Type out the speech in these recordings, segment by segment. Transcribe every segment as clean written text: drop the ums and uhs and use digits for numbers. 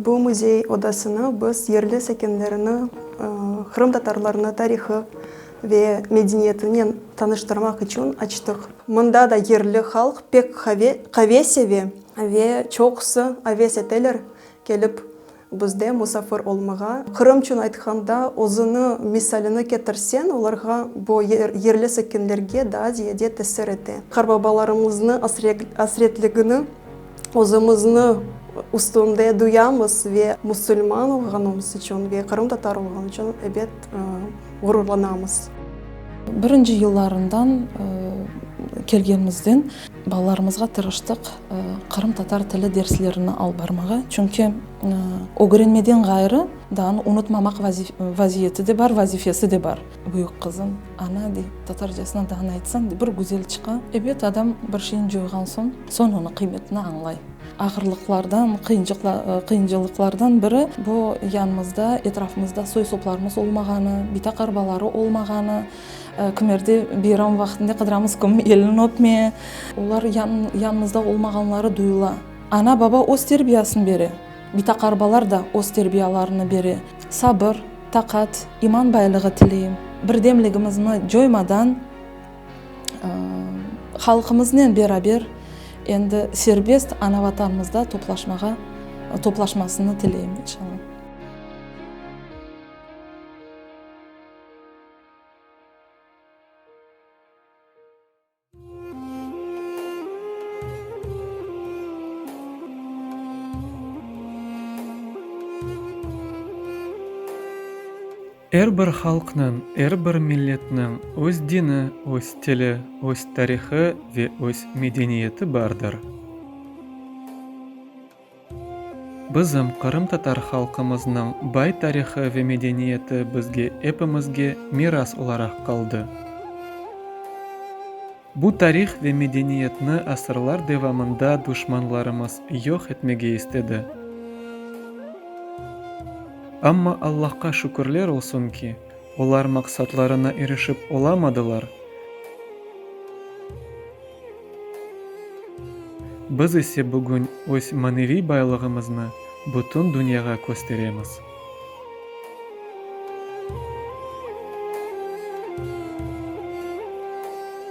Bu müzey odasını biz yerli sakinlerini qırımtatarlarnı tarihı ve medeniyetinen tanıştırmaq içün açtıq. Mında da yerli halq pek qave seve ve çoqusı aves eteler kelip bizde musafir olmağa. Qırımçün aytqanda, özüni misalini ketirsen, olarğa, bu yerli sakinlerge daa ziyade tesir ete. Qartbabalarımıznı asretligini özümizni üstünde duyamız ve musulman olğanımız içün ve qırımtatar olğan içün, ebet, ğururlanamız. Birinci yıllarından kelgenimizden balalarımızğa tırıştıq qırımtatar tili derslerini alıp barmağa, çünki ögrenmeden ğayrı daa unutmamaq vaziyeti de bar, vazifesi de bar. Büyük qızım, Ana, dey, tatarcasına daa aytsañ, bir güzel çıqa. Ebet, adam bir şeyni coyğan soñ, soñ onıñ qıymetini añlay. Ağırlıqlardan, qıyıncılıqlardan biri, bu yanımızda, etrafımızda soy-soplarımız olmağanı, bita-qarbaları olmağanı, kimerde bayram vaqtında qıdıramız, kim elini öpmeye, olar yanımızda olmağanları duyula. Ana-baba öz terbiyasını bere, bita-qarbalar da öz terbiyalarını bere. Sabır, taqat, iman baylığı tileyim. Birdemligimizni coymadan, Halqımıznen beraber endi serbest ana Vatanımızda toplaşmağa, toplaşmasını tileyim, inşallah. Er bir halqnıñ, er bir milletniñ öz dini, öz tili, öz tarihı ve öz medeniyeti bardır. Bizim qırımtatar halqımıznıñ bay tarihı ve medeniyeti bizge epimizge miras olaraq qaldı. Bu tarih ve medeniyetni asırlar devamında duşmanlarımız yoq etmege istedi. Amma Allahqa şükürler olsun ki, olar maqsatlarına irişip olamadılar. Biz ise bugün öz maneviy baylığımıznı bütün dünyağa kösteremiz.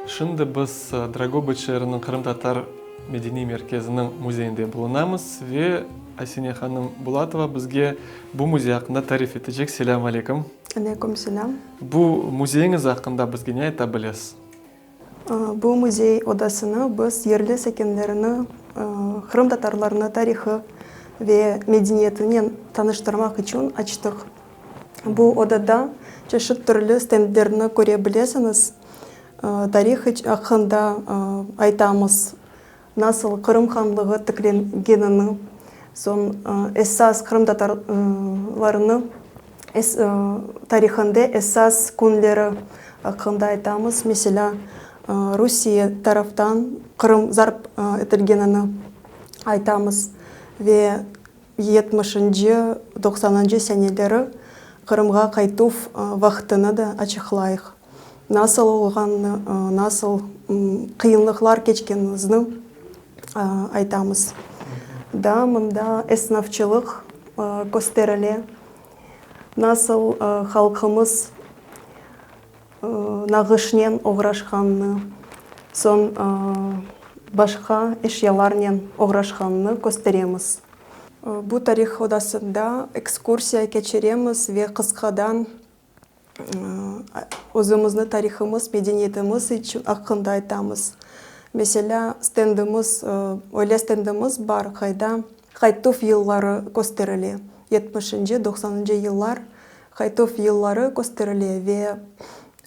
Şimdi biz Dragobıç şeeriniñ Qırımtatar medeniy merkeziniñ müzeyinde bulunamız ve Asene hanım Bulatova bizge bu müzey aqqında tarif etecek. Selâm aleyküm. Aleyküm selâm. Bu müzeyiñiz aqqında bizge ne ayta bilesiz? Bu müzey odasını biz yerli sakinlerini qırımtatarlarnı tarihı ve medeniyetinen tanıştırmaq içün açtıq. Bu odada çeşit türlü stendlerni köre bilesiñiz. Tarih aqqında aytamız, nasıl Qırım hanlığı tiklengenini, soñ esas qırımtatarlarnı tarihında esas künleri aqqında aytamız. Meselâ, Rusiye taraftan Qırım zarp etilgenini aytamız ve yetmişinci, doqsanıncı seneleri Qırımğa qaytuv vaqtını da açıqlayıq. Nasıl olğanını, nasıl qıyınlıqlar keçkenimizni aytamız. Daa mında esnafçılıq kösterile, nasıl halqımız nağışnen oğraşqanını, soñ başqa eşyalarnen oğraşqanını kösteremiz. Bu tarih odasında ekskursiya keçiremiz ve qısqadan Özümizni tarihımız, medeniyetimiz aqqında aytamız. Meselâ, stendimiz, öyle stendimiz bar, qayda qaytuv yılları kösterile, yetmişinci, doqsanıncı yıllar qaytuv yılları kösterile ve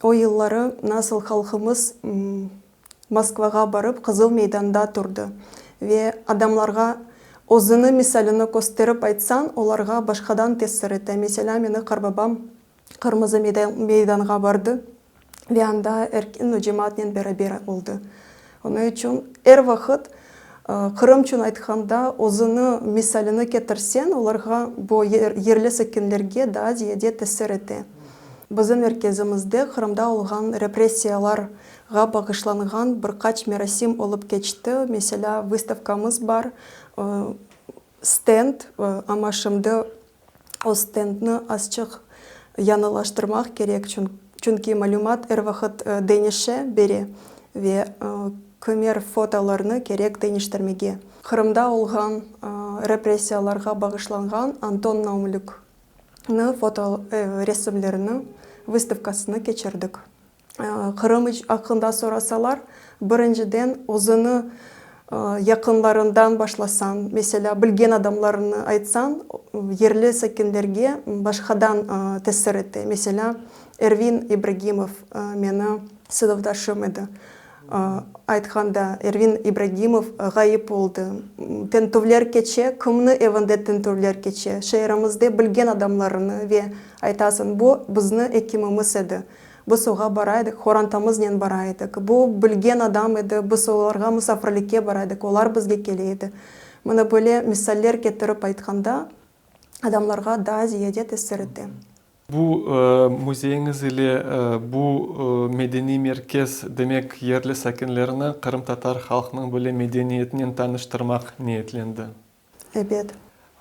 o yılları nasıl halqımız Moskvağa barıp, Qızıl meydanda turdı ve adamlarğa özüni misalini kösterip aytsañ, olarğa başqadan tesir ete. Meselâ, meni qarbabam Qırmızı meydanğa bardı ve anda erkin cemaatnen beraber oldı. Onıñ içün er vaqıt Qırımçün aytqanda özüni misalini ketirseñ, olarğa, bu yerli sakinlerge daa ziyade tesir ete. Bizim merkezimizde Qırımda olğan repressiyalarğa bağışlanğan bir qaç merasim olıp keçti. Meselâ, vystavkamız bar. stend, amma şimdi o stendni azçıq yañılaştırmaq kerek, çünki malümat er vaqıt deñişe bere ve kimer fotolarnı kerek deñiştirmege. Qırımda olğan repressiyalarğa bağışlanğan Anton Naumlükniñ foto resimleriniñ vystavkasını keçirdik. Qırım aqqında sorasalar, birinciden özüni yaqınlarından başlasañ, meselâ, bilgen adamlarını aytsañ, yerli sakinlerge başqadan tesir ete. Meselâ, Ervin İbragimov meni sınıfdaşım edi. Aytqanda, Ervin İbragimov ğayıp oldı. Tintüvler keçe, kimni evinde tintüvler keçe, şeerimizde bilgen adamlarını ve aytasıñ, bu bizni ekimimiz edi. Biz oğa bara edik, horantamıznen bara edik. Bu bilgen adam edi, biz olarğa musafirlikke bara edik, olar bizge kele edi. Mına böyle misaller ketirip aytqanda, adamlarğa daa ziyade tesir ete. Bu müzeyiñiz ile bu medeniy merkez, demek, yerli sakinlerni qırımtatar halqınıñ böyle medeniyetinen tanıştırmaq niyetlendi. Ebet.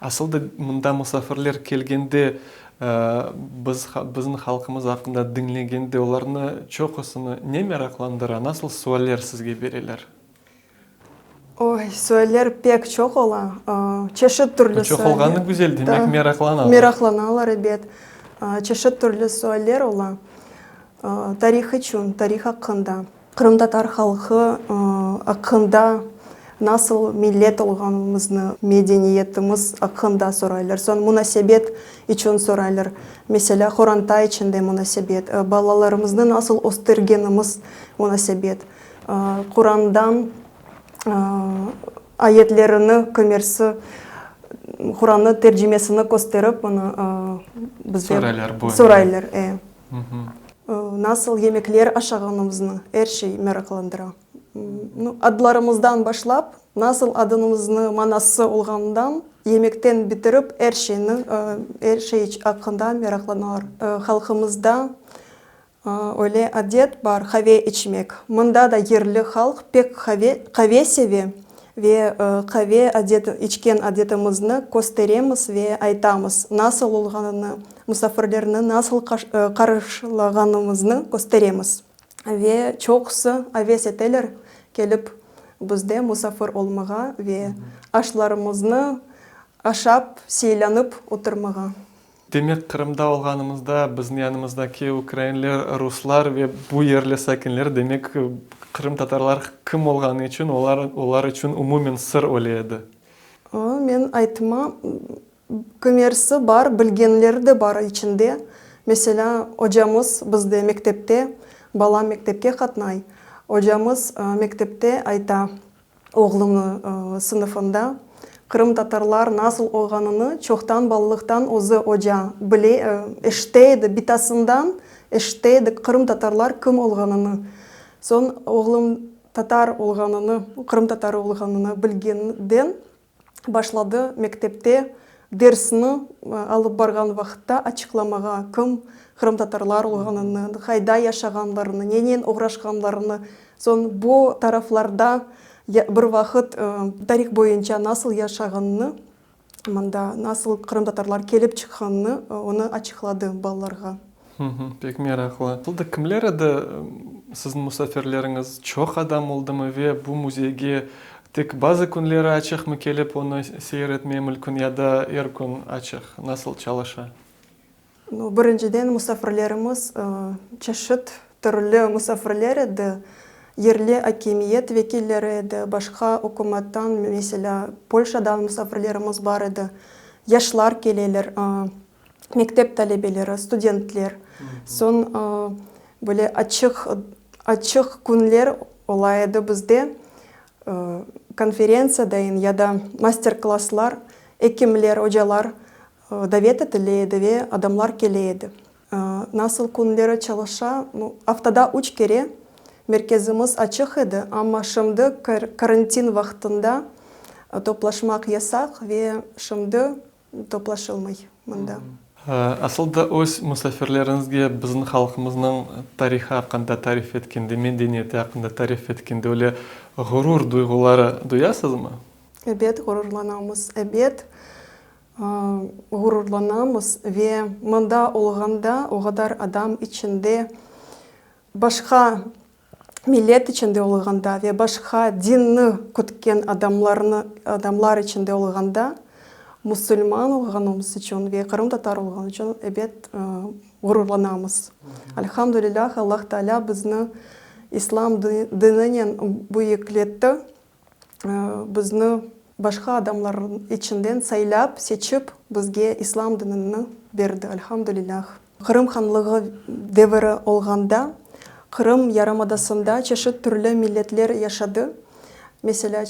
Asıl da mında musafirler kelgende, biz, bizim halqımız aqqında diñlegende, olarnı çoqusını ne meraqlandıra, nasıl sualler sizge bereler? Oy, sualler pek çoq ola, çeşit türlü sualler. Çoq olğanı güzel, demek meraqlanalar. Meraqlanalar, ebet. Çeşit türlü sualler ola. Tarih içün, tarih aqqında. Qırımtatar halqı aqqında, nasıl millet olğanımıznı, medeniyetimiz aqqında soraylar. Soñ munasebet içün soraylar. Meselâ, qoranta içinde munasebet, balalarımıznı nasıl östürgenimiz munasebet, Qurandan ayetlerini kömersi, Qurannı tercimesini kösterip, onı bizden soraylar. E. Nasıl yemekler aşağanımıznı, er şey meraqlandıra. Adlarımızdan başlap, nasıl adımıznı manası olğanından, yemekten bitirip, er şeyni, er şey aqqında meraqlanalar. Halqımızda Öyle adet bar, qave içmek. Mında da yerli halq pek qave, qave seve ve qave adet, içken adetimizni kösteremiz ve aytamız, nasıl olğanını, musafirlerni nasıl qarşılağanımıznı kösteremiz. Ve çoqusı aves eteler kelip bizde musafir olmağa ve aşlarımıznı aşap, seylanıp oturmağa. Demek, Qırımda olğanımızda bizim yanımızdaki ukrainler, ruslar ve bu yerli sakinler, demek, qırımtatarlar kim olğanı içün, olar, olar içün umumen sır öle edi. Men aytma, kimersi bar, bilgenleri de bar içinde. Meselâ, ocamız bizde mektepte, balam mektepke qatnay, ocamız mektepte ayta, Oğlumnı sınıfında qırımtatarlar nasıl olğanını çoqtan balalıqtan özü oca bile, eşite edi, bitasından eşite edi qırımtatarlar kim olğanını. Soñ oğlum tatar olğanını, qırımtatarı olğanını bilgenden başladı mektepte dersni alıp barğan vaqıtta açıqlamağa, kim qırımtatarlar olğanını, qayda yaşağanlarını, nenen oğraşqanlarını, soñ bu taraflarda bir vaqıt tarih boyunca nasıl yaşağanını, mında nasıl qırımtatarlar kelip çıqqanını onı açıqladı balalarğa. Pek meraqlı. Asıl da kimler edi siziñ musafirleriñiz? Çoq adam oldımı ve bu müzeyge tek bazı künleri açıqmı, kelip onı seyir etmeye mülkün ya da er kün açıq? Nasıl çalışa? Birinciden musafirlerimiz çeşit türlü musafirler edi. Yerli akimiyet vekilleri edi, başqa ükümettan, meselâ, Polşadan musafirlerimiz bar edi. Yaşlar keleler. Mektep talebeleri, studentler. Soñ böyle açıq, açıq künler ola edi bizde, konferentsiya dayın ya da master-klasslar, ekimler, ocalar davet etile edi ve adamlar kele edi. Nasıl künleri çalışa? Aftada üç kere merkezimiz açıq edi, amma şimdi karantin vaqtında toplaşmaq yasaq ve şimdi Toplaşılmay mında. Asıl da öz musafirleriñizge bizim halqımıznıñ tarihı aqqında tarif etkende, medeniyeti aqqında tarif etkende öyle ğurur duyğuları duyasızmı? Ebet, ğururlanamız. Ebet, ğururlanamız ve mında olğanda, o qadar adam içinde, başqa millet içinde olğanda ve başqa dinni kütken adamlarnı, adamlar içinde olğanda, musulman olğanımız içün ve qırımtatar olğan içün, ebet, ğururlanamız. Alhamdulilâh, Allah Taalâ bizni İslam dininen büyükletti. Bizni başqa adamlarnıñ içinden saylap, seçip, bizge İslam dinini berdi, elhamdülilâh. Qırım hanlığı deviri olğanda, Qırım yarımadasında çeşit türlü milletler yaşadı, meselâ,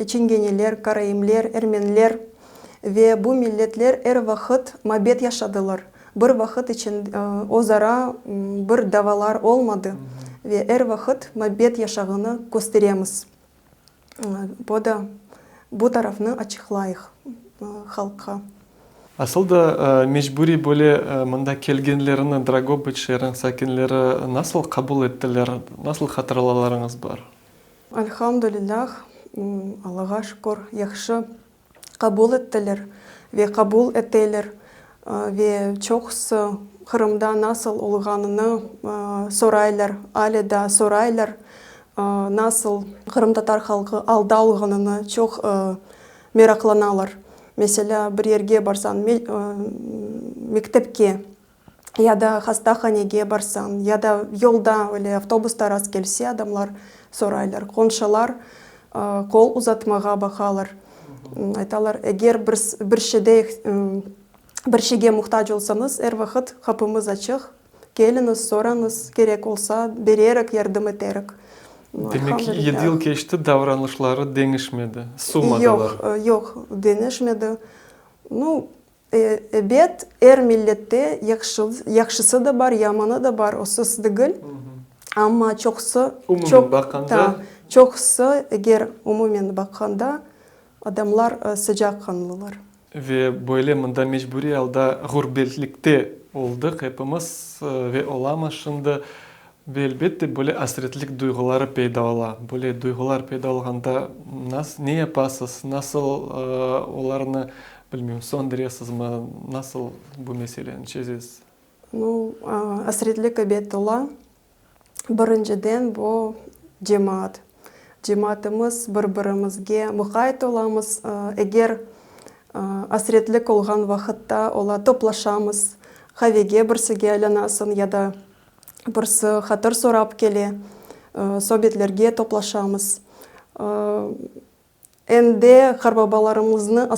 çingeneler, karaimler, ermenler ve bu milletler er vaqıt mabet yaşadılar, bir vaqıt içinde özara bir davalar olmadı ve er vaqıt mabet yaşağını kösteremiz. Bu da, bu tarafnı açıqlayıq halqqa. Asıl da, mecburiy böyle mında kelgenlerini Dragobıç şeeriniñ sakinleri nasıl qabul ettiler, nasıl hatırlalarıñız bar? Elhamdülilâh, Allağa şükür, yahşı qabul ettiler ve qabul eteler ve çoqusı Qırımda nasıl olğanını soraylar, ale daa soraylar, nasıl qırımtatar halqı alda olğanını çoq meraqlanalar. Meselâ, bir yerge barsañ, mektepke ya da hastahanege barsañ, ya da yolda öyle avtobusta rast kelse adamlar soraylar, qonşular qol uzatmağa baqalar, aytalar, eger bir şeyde bir şeyge muhtac olsañız, er vaqıt qapımız açıq, keliñiz, sorañız, kerek olsa, bererik, yardım eterik. Demek, yedi yıl keçti, davranışları deñişmedi, suvmadılar. Yoq, yoq, deñişmedi. Nu, Ebet, er millette yahşısı da bar, yamanı da bar, osız degil. Amma çoqusı, Umumen baqqanda. Çoqusı, eger umumen baqqanda, adamlar sıcaqqanlılar. Ve böyle mında mecburiy alda ğurbetlikte oldıq epimiz ve olamız şimdi. Ve elbette böyle asretlik duyğuları peyda ola. Böyle duyğular peyda olğanda nas, ne yapasız, nasıl olarnı, bilmeyim, söndüresizmi, nasıl bu meseleni çezesiz? Nu, asretlik ebet ola. Birinciden bu cemaat. Cemaatımız bir-birimizge muqayt olamız. Eger asretlik olğan vaqıtta ola toplaşamız, qavege birsige aylanasıñ ya da Birisi hatır sorap kele, sobetlerge toplaşamız. Em de qarbabalarımıznı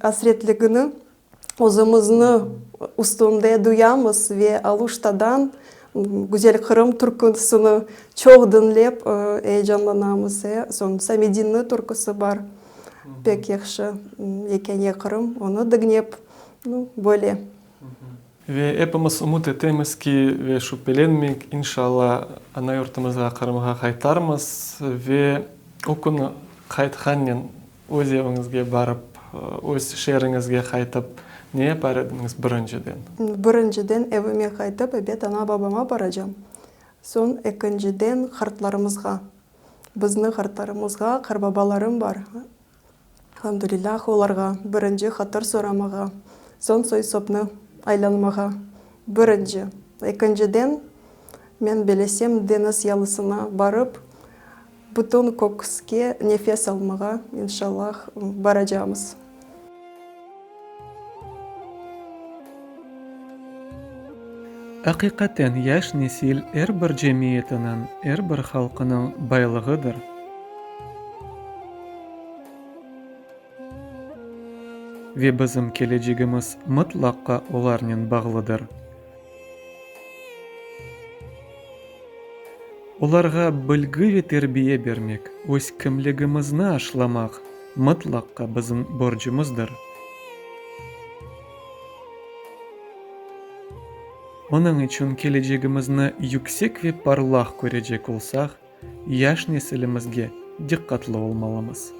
asretligini özümizni üstünde duyamız ve Aluştadan Güzel Qırım türküsini çoq diñlep eyecanlanamız. Soñ Samedinniñ türküsi bar, pek yahşı, Yekâne Qırım, onı diñlep, böyle. Ve epimiz ümüt etemiz ki, ve şübhelenmeyik, inşalla, ana yurtumızğa, Qırımğa qaytarmız ve o künü qaytqannen öz eviñizge barıp, öz şeeriñizge qaytıp, ne yapar ediñiz birinciden? Birinciden evime qaytıp, ebet, ana-babama baracam. Soñ ekinciden qartlarımızğa, bizni qartlarımızğa, qarbabalarım bar, Elhamdülillah, olarğa birinci hatır soramağa, soñ soy-sopnı aylanmağa, birinci. Ekinciden, men belesem, deñiz yalısına barıp, bütün köküske nefes almağa, inşallah, baracamız. Aqiqaten, yaş nesil er bir cemiyetiniñ, er bir halqınıñ baylığıdır. Ve bizim kelecegimiz mıtlaqqa olarnen bağlıdır. Olarğa bilgi ve terbiye bermek, öz kimligimizni aşlamaq mıtlaqqa bizim borcumızdır. Onıñ içün kelecegimizni yüksek ve parlaq körecek olsaq, yaş nesilimizge diqqatlı olmalımız.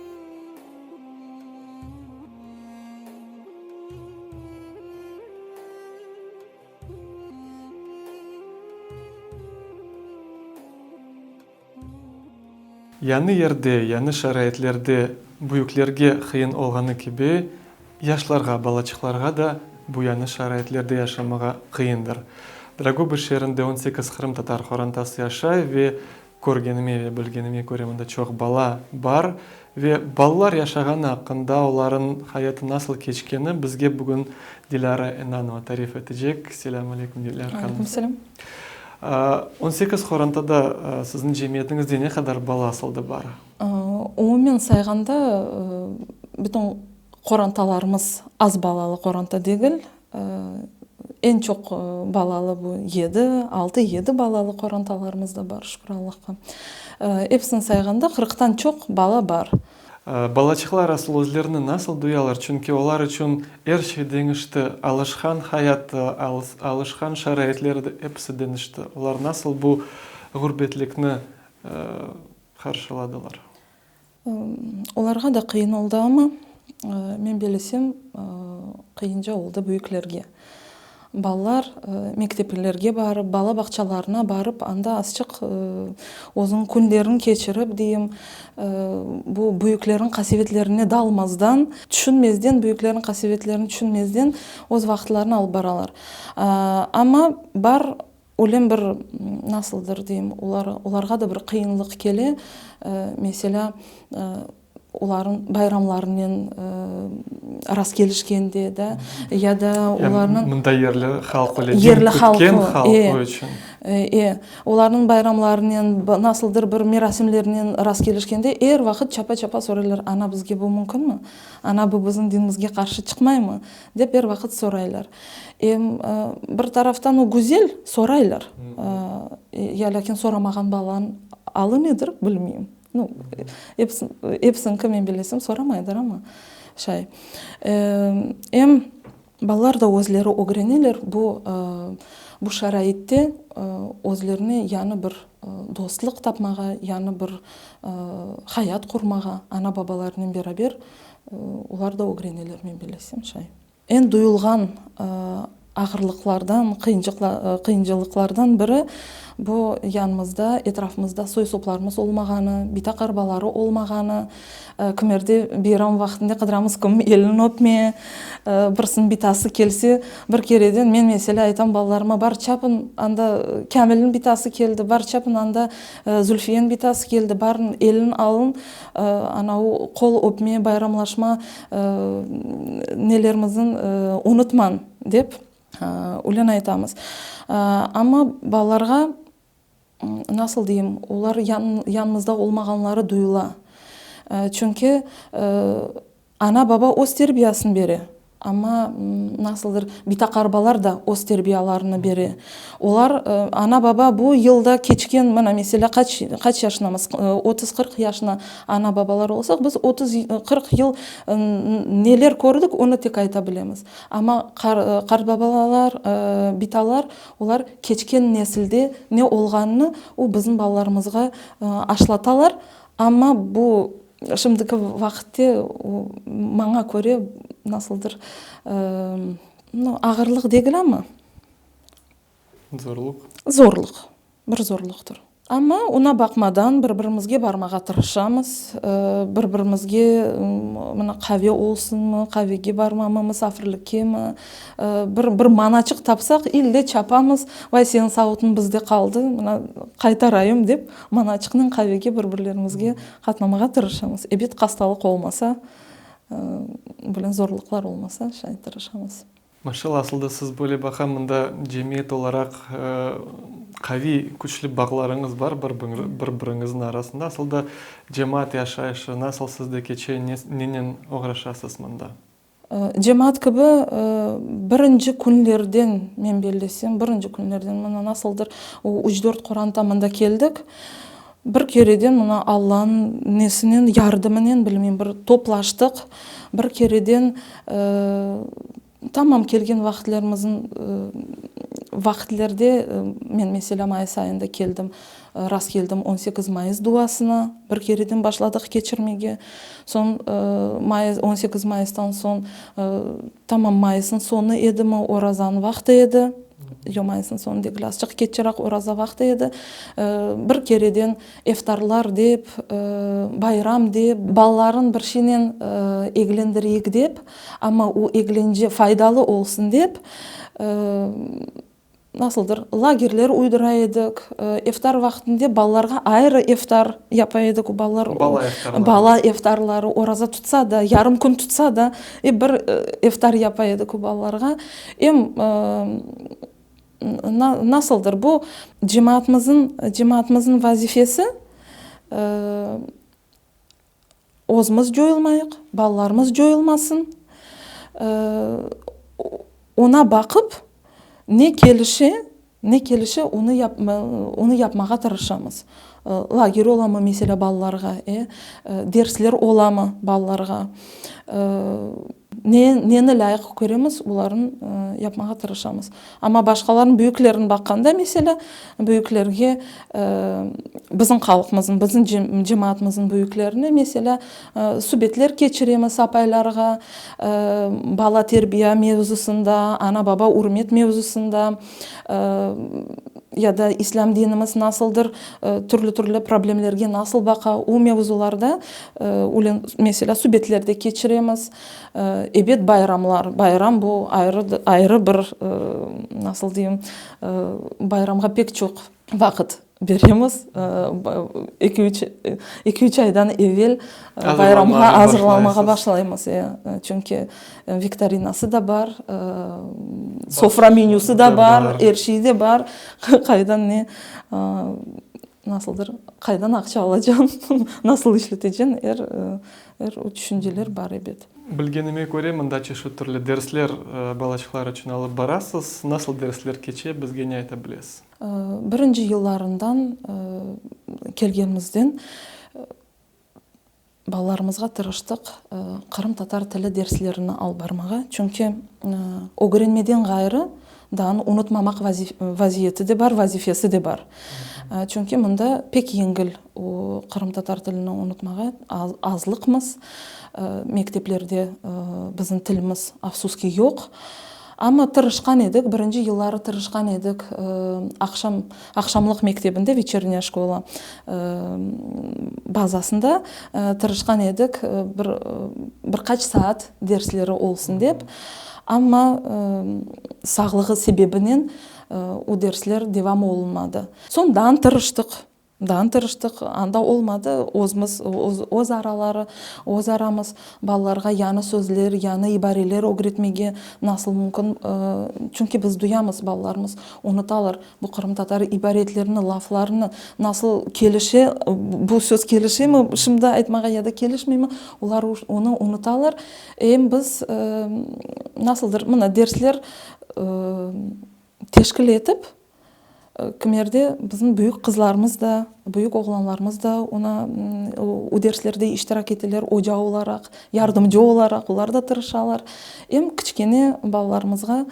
Yañı yerde, yañı şaraitlerde. Büyüklerge qıyın olğanı kibi, yaşlarğa, balaçıqlarğa da bu yañı şaraitlerde yaşamağa qıyındır. Dragobıç şeerinde 18 qırımtatar qorantası yaşay ve körgenime ve bilgenime köre mında çoq bala bar ve balalar yaşağanı aqqında, olarıñ hayatı nasıl keçkeni bizge bugün Dilâra Ennanova tarif etecek. Selâm aleyküm, Dilâra hanım. Aleyküm selâm. 18 qorantada siziñ cemiyetiñizde ne qadar bala asılda bar? Umumen sayğanda, bütün qorantalarımız az balalı qoranta degil. Eñ çoq balalı bu yedi, altı, yedi balalı qorantalarımız da bar, şükür Allahqa. Episini sayğanda qırqtan çoq bala bar. Balaçıqlar asıl özlerini nasıl duyalar? Çünki olar içün er şey deñişti, alışqan hayatı, alışqan şaraitleri de episi deñişti. Olar nasıl bu ğurbetlikni qarşıladılar? Olarğa da qıyın oldı, amma, men bilesem, qıyınca oldı büyüklerge. Balalar mekteplerge barıp, bala bağçalarına barıp, anda azçıq özüniñ künlerini keçirip, deyim, bu büyüklerniñ qasevetlerine dalmazdan, tüşünmezden, büyüklerniñ qasevetlerini tüşünmezden öz vaqıtlarını alıp baralar. Amma bar Öyle bir, nasıldır deyim, olar, olarğa da bir qıyınlıq kele, meselâ, olarnıñ bayramlarınen rastkelişkende da, ya da olarnıñ. Mında yerli halq öyle, din kütken halq o içün. E, olarnıñ bayramlarınen, nasıldır bir merasimlerinen rastkelişkende er vaqıt çapa-çapa soraylar, ana, bizge bu mümkünmi? Ana, bu bizim dinimizge qarşı çıqmaymı? Dep er vaqıt soraylar. Em, bir taraftan o güzel, soraylar. Ya lâkin soramağan balanıñ alı nedir, bilmeyim. Nu, episi, episiñki men bilesem soramaydır, amma şay. Em, balalar da özleri ögreneler bu, bu şaraitte özlerine yañı bir dostluq tapmağa, yañı bir hayat qurmağa ana-babalarınen beraber olar da ögreneler, men bilesem şay. Eñ duyulğan ağırlıqlardan, qıyıncılıqlardan biri, bu yanımızda, etrafımızda soy-soplarımız olmağanı, bita-qarbaları olmağanı, kimerde beyram vaqtında qıdıramız kim elini öpme, birisiniñ bitası kelse, bir kereden men meselâ aytam balalarıma, bar çapın anda Kâmilniñ bitası keldi, bar çapın anda Zülfiyeniñ bitası keldi, barın elini alın, anavu qol öpme, bayramlaşma nelerimizni unutmañ, dep öyle aytamız. Amma balalarğa, nasıl deyim, olar yanımızda olmağanları duyula. Çünki ana-baba öz terbiyasını bere. Amma, nasıldır, bitaqarbalar da öz terbiyalarını bere. Olar, ana-baba bu yılda keçken, mına, meselâ, qaç, qaç yaşınamız, 30-40 yaşına ana-babalar olsaq, biz 30-40 yıl neler kördik, onı tek ayta bilemiz. Amma qartbabalar, bitalar, olar keçken nesilde ne olğanını, o bizim balalarımızğa aşlatalar. Amma bu şimdiki vaqıtte maña köre nasıldır, nu, ağırlıq degil amma. Zorluq. Zorluq, bir zorluqtır. Amma oña baqmadan bir-birimizge barmağa tırışamız, bir-birimizge mına qave olsunmı, qavege barmamı, musafirlikkemi, Bir, bir manaçıq tapsaq, ille çapamız, Vay, seniñ savutıñ bizde qaldı, mına, qaytarayım, dep, manaçıqnen qavege bir-birlerimizge qatnamağa tırışamız. Ebet, hastalıq olmasa, böyle zorluqlar olmasa, şay tırışamız. Maşallah, asıl da siz böyle baqam, mında cemiyet olaraq qaviy, küçlü bağlarıñız bar bir-biriñizniñ arasında. Asıl da cemaat yaşayışı nasıl sizde keçe, nenen oğraşasız mında? Cemaat kibi birinci künlerden, men bellesem, birinci künlerden mına nasıldır o üç-dört qoranta mında keldik, bir kereden mına Allanıñ nesinen, yardımınen, bilmeyim, bir toplaştıq, bir kereden tamam kelgen vaqıtlarımızın vaqıtlerde, men meselâ mayıs ayında keldim, Rast keldim 18 mayıs duasına, bir kereden başladıq keçirmege. Soñ mayıs, 18 mayıstan soñ tamam mayısnıñ soñu edimi, orazanıñ vaqtı edi. Yomaysıñ soñu degil, azçıq keççeraq oraza vaqtı edi. Bir kereden eftarlar dep, bayram dep, balaların bir şeynen eglendireyik dep, amma o eglence faydalı olsun dep, Nasıldır, lagerler uydura edik, eftar vaqtında balalarğa ayrı eftar yapa edik, o balalar, Bala eftarları. Bala eftarları, oraza tutsa da, yarım kün tutsa da, ep bir eftar yapa edik o balalarğa. Em nasıldır, bu cemaatımızın, cemaatımızın vazifesi, Özümiz coyulmayıq, balalarımız coyulmasın. Oña baqıp, ne kelişe, ne kelişe, onı onı yapmağa tırışamız. Lager olamı, meselâ, balalarğa, e, dersler olamı balalarğa, Ne, neni lâyıq köremiz, olarnı yapmağa tırışamız. Amma başqalarnıñ, büyüklerni baqqanda, meselâ, büyüklerge, bizim halqımıznıñ, bizim cemaatımıznıñ büyüklerine, meselâ, subetler keçiremiz apaylarğa, bala terbiye mevzusında, ana-baba ürmet mevzusında, ya da islâm dinimiz nasıldır, türlü-türlü problemlerge nasıl baqa, o mevzularda, öyle, meselâ, subetler de keçiremiz. Ebet, bayramlar, bayram bu ayrı, ayrı bir, nasıl deyim, bayramğa pek çoq vaqıt beremiz. Eki-üç, eki-üç aydan evel bayramğa azırlanmağa başlaymız, e, çünki viktorinası da bar, sofra menüsi da bar, er şey de bar, qaydan ne, nasıldır, qaydan aqça alacañ, nasıl işleteceñ, er, er o tüşünceler bar, ebet. Bilgenime köre, mında çeşit türlü dersler balaçıqlar içün alıp barasız. Nasıl dersler keçe, bizge ne ayta bilesiz? Birinci yıllarından kelgenimizden Balalarımızğa tırıştıq qırımtatar tili derslerini alıp barmağa, çünki ögrenmeden ğayrı daa unutmamaq vaziyeti de bar, vazifesi de bar. Çünki mında pek yengil o qırımtatar tilini unutmağa, azlıqmız, mekteplerde bizim tilimiz, afsus ki, yoq. Amma tırışqan edik, birinci yılları tırışqan edik, aqşam, aqşamlıq mektebinde, veçernyaya şkola, bazasında tırışqan edik, bir, bir qaç saat dersleri olsun dep, amma sağlığı sebebinen o dersler devam olunmadı. Soñdan tırıştıq. Dan tırıştıq, anda olmadı, özümiz, öz araları, öz aramız balalarğa yañı sözler, yañı ibareler ögretmege nasıl mümkün, çünki biz duyamız, balalarımız unutalar bu qırımtatar ibaretlerini, laflarını, nasıl kelişe, bu söz kelişemi şimdi aytmağa ya da kelişmeymi, olar onı unutalar. Em biz nasıldır, mına dersler teşkil etip, Kimerde bizim büyük qızlarımız da, büyük oğlanlarımız da ona o derslerde iştirak eteler, oca olaraq, yardımcı olaraq, olar da tırışalar. Em kiçkene balalarımızğa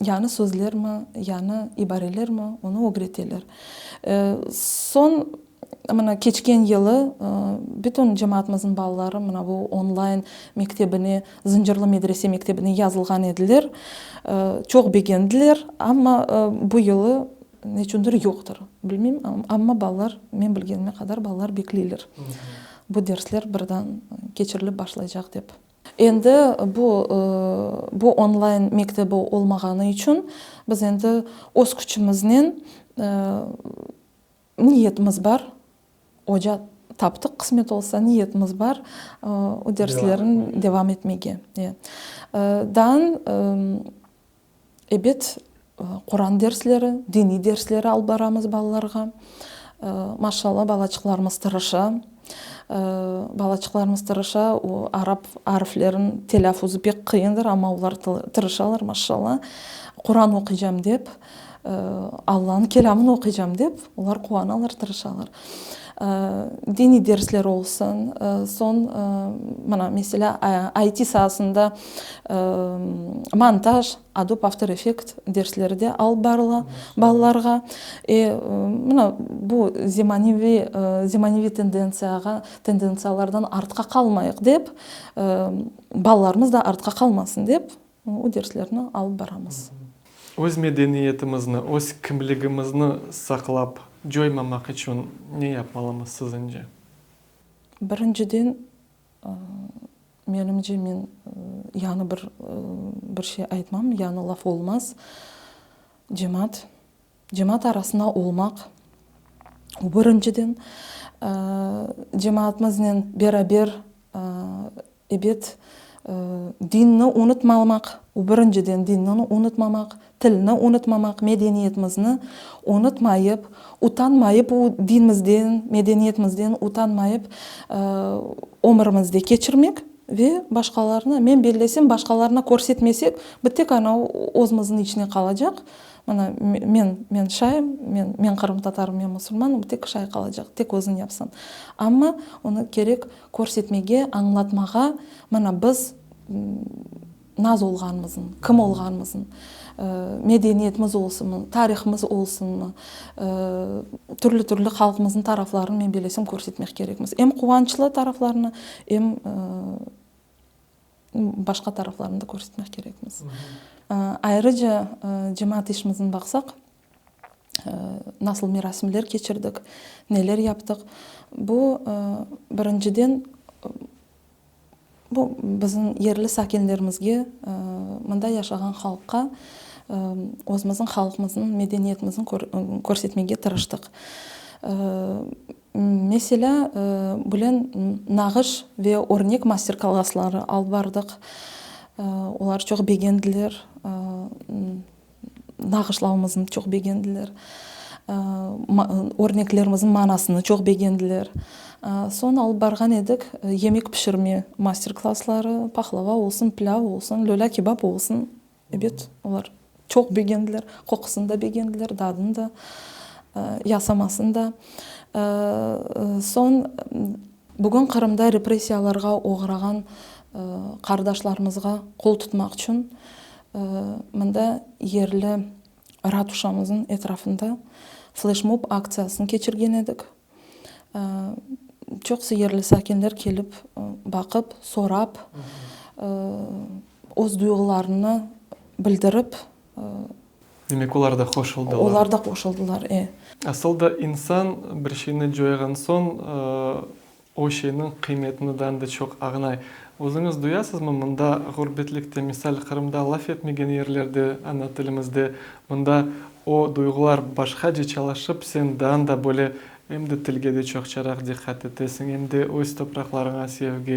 yañı sözlermi, yañı ibarelermi, onı ögreteler. Soñ Mına, keçken yılı bütün cemaatımıznıñ balaları mına bu onlayn mektebine, Zıncırlı medrese mektebine yazılğan ediler. Çoq begendiler, amma bu yılı neçündir yoqtır, bilmeyim, amma balalar, men bilgenime qadar, balalar bekleyler, bu dersler birden keçirilip başlaycaq dep. Endi bu, bu onlayn mektebi olmağanı içün biz endi öz küçümiznen Niyetimiz bar, oca taptıq, qısmet olsa, niyetimiz bar o derslerni devam etmege. Daa, ebet, Quran dersleri, diniy dersleri alıp baramız balalarğa. Maşallah, balaçıqlarımız tırışa. Balaçıqlarımız tırışa, o arap arfleriniñ telâffuzı pek qıyındır, amma olar tırışalar, maşallah. Quran oquycam dep. Allanıñ kelâmını oquycam dep, olar quvanalar, tırışalar. Diniy dersler olsun, soñ, mına, meselâ, IT saasında montaj, Adobe After Effects dersleri de alıp barıla balalarğa. E, mına, bu zemaneviy, zemaneviy tendentsiyağa, tendentsiyalardan artqa qalmayıq dep, balalarımız da artqa qalmasın dep, o derslerni alıp baramız. Öz medeniyetimizni, öz kimligimizni saqlap coymamaq içün ne yapmalımız siziñce? Birinciden, menimce, men yañı bir bir şey aytmam, yañı laf olmaz. Cemaat, cemaat arasında olmaq, bu birinciden. Cemaatımıznen beraber Ebet, dinni unutmamaq, o birinciden dinni unutmamaq, tilni unutmamaq, medeniyetimizni unutmayıp, utanmayıp o dinimizden, medeniyetimizden utanmayıp ömürimizde keçirmek ve başqalarına, men bellesem, başqalarına körsetmesek, bir tek ana özümizniñ içine qalacaq, Mana, men, men şayım, men, men qırımtatarım, men musulmanım, tek şay qalacaq, tek özüñ yapsañ. Amma onı kerek körsetmege, añlatmağa, mana biz naz olğanımıznı, kim olğanımıznı, medeniyetimiz olsunmı, tarihımız olsunmı, türlü-türlü halqımıznıñ taraflarını, men bilesem, körsetmek kerekmiz. Em quvançlı taraflarını, em Başqa taraflarını da körsetmek kerekmiz. Ayrıca cemaat işimizni baqsaq, nasıl merasimler keçirdik, neler yaptıq. Bu, birinciden, bu bizim yerli sakinlerimizge, mında yaşağan halqqa özümizniñ halqımıznıñ medeniyetimizni körsetmege tırıştıq. Meselâ, bulen nağış ve örnek master-klassları alıp bardıq. Olar çoq begendiler, nağışlavımıznı çoq begendiler, örneklerimizniñ manasını çoq begendiler. Soñ alıp barğan edik yemek pişirme master-klassları, pahlava olsun, pilâv olsun, lölâ-kebap olsun. Ebet, olar çoq begendiler, qoqusını da begendiler, dadını da, yasamasını da. Soñ, bugün Qırımda repressiyalarğa oğrağan qardaşlarımızğa qol tutmaq içün mında yerli ratuşamıznıñ etrafında fleşmob aktsiyasını keçirgen edik. Çoqusı yerli sakinler kelip, baqıp, sorap, öz duyğularını bildirip. Demek, olar da qoşuldılar. Olar da qoşuldılar, e. Asıl da insan bir şeyni coyğan soñ, o şeyniñ qıymetini daa da çoq añlay. Özüñiz duyasızmı, mında ğurbetlikte, misal, Qırımda laf etmegen yerlerde, ana tilimizde, mında o duyğular başqace çalışıp, sen daa da böyle em de tilge de çoqçaraq diqqat etesiñ, em de öz topraqlarıña sevgi,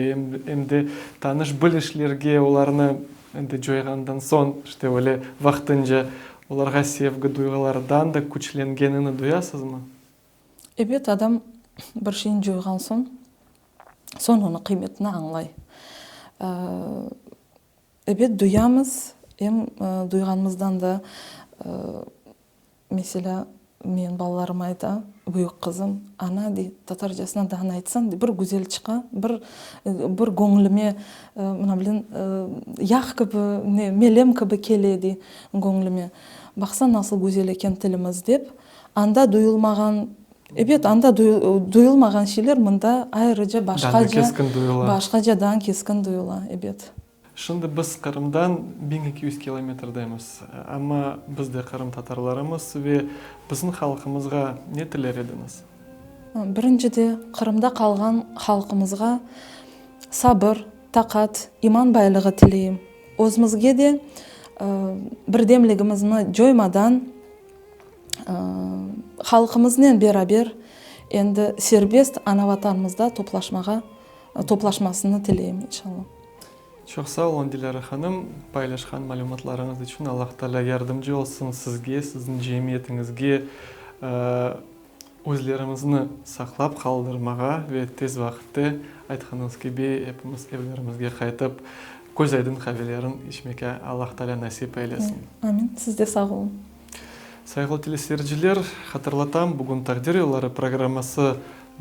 em de tanış-bilişlerge olarnı endi coyğandan soñ, işte öyle vaqtınca olarğa sevgi duyğuları daa da küçlengenini duyasızmı? Ebet, adam bir şeyni coyğan soñ, soñ onıñ qıymetini añlay. Ebet, duyamız, em duyğanımızdan da, meselâ, menim balalarım ayta, büyük qızım, ana, dey, tatarcasına daa aytsañ, dey, bir güzel çıqa, bir, bir göñlüme, mına bilin, yağ kibi, ne, melem kibi kele, dey, göñlüme. Baqsa, nasıl güzel eken tilimiz, dep. Anda duyulmağan, ebet, anda duyulmağan şeyler mında ayrıca başqaca, başqacadan keskin duyula, ebet. Şimdi biz Qırımdan 1200 kilometrdemiz, amma biz de qırımtatarlarımız ve bizim halqımızğa ne tiler ediñiz? Birincide, Qırımda qalğan halqımızğa sabır, taqat, iman baylığı tileyim. Özümizge de birdemligimizni coymadan, Halqımıznen beraber endi serbest ana-Vatanımızda toplaşmağa, toplaşmasını tileyim, inşallah. Çoq sağ oluñ, Dilâra hanım, paylaşqan malümatlarıñız içün. Allah Taalâ yardımcı olsun sizge, siziñ cemiyetiñizge, özlerimizni saqlap qaldırmağa ve tez vaqıtte, aytqanıñız kibi, epimiz evlerimizge qaytıp, köz aydın qavelerin içmege Allah Taalâ nasip eylesin. Amin. Siz de sağ oluñ. Sayğılı teleseyirciler, hatırlatam, bugün Taqdir yolları programması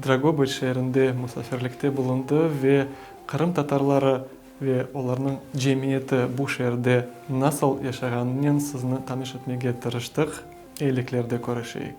Dragobıç şeerinde musafirlikte bulundı ve Qırım tatarları ve olarnıñ cemiyeti bu şeerde nasıl yaşağanınen sizni tanış etmege tırıştıq. Eyiliklerde körüşeyik.